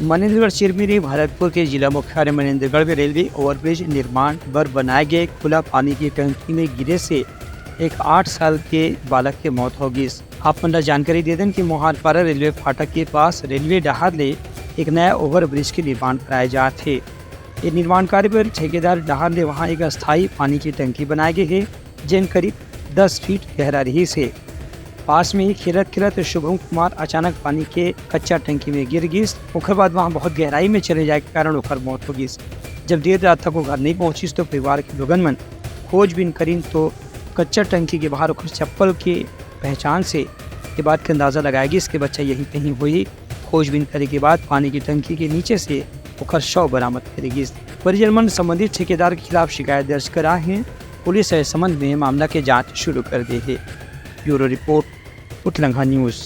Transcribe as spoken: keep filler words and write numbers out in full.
मनेन्द्रगढ़ चिरमिरी भरतपुर के जिला मुख्यालय मनेन्द्रगढ़ में रेलवे ओवरब्रिज निर्माण बर बनाए गए खुला पानी की टंकी में गिरे से एक आठ साल के बालक के मौत हो गिस। आप मन ला जानकारी दे देन कि मोहालपारा रेलवे फाटक के पास रेलवे डहार ले एक नया ओवरब्रिज के निर्माण कराए जात हे। ये निर्माण कार्य बर ठेकेदार डहार ले वहां एक अस्थायी पानी की टंकी बनाए गए हे, जेन करीब दस फीट गहरा रहिस हे। पास में ही खेलत खेलत शुभम कुमार अचानक पानी के कच्चा टंकी में गिर गिस। ओकर बाद वहां बहुत गहराई में चले जाए के कारण ओकर मौत हो गिस। जब देर रात तक वो घर नहीं पहुंचिस तो परिवार के लोगन मन खोजबीन करिन तो कच्चा टंकी के बाहर ओकर चप्पल के पहचान से ये बात के अंदाजा लगाया गिस कि बच्चा यहीं कहीं होही। खोजबीन करे के बाद पानी की टंकी के नीचे से ओकर शव बरामद करे गिस। परिजन मन संबंधित ठेकेदार के खिलाफ शिकायत दर्ज कराए हे। पुलिस ए संबंध में मामला के जांच शुरू कर दे हे। Bureau report, Utlangha news.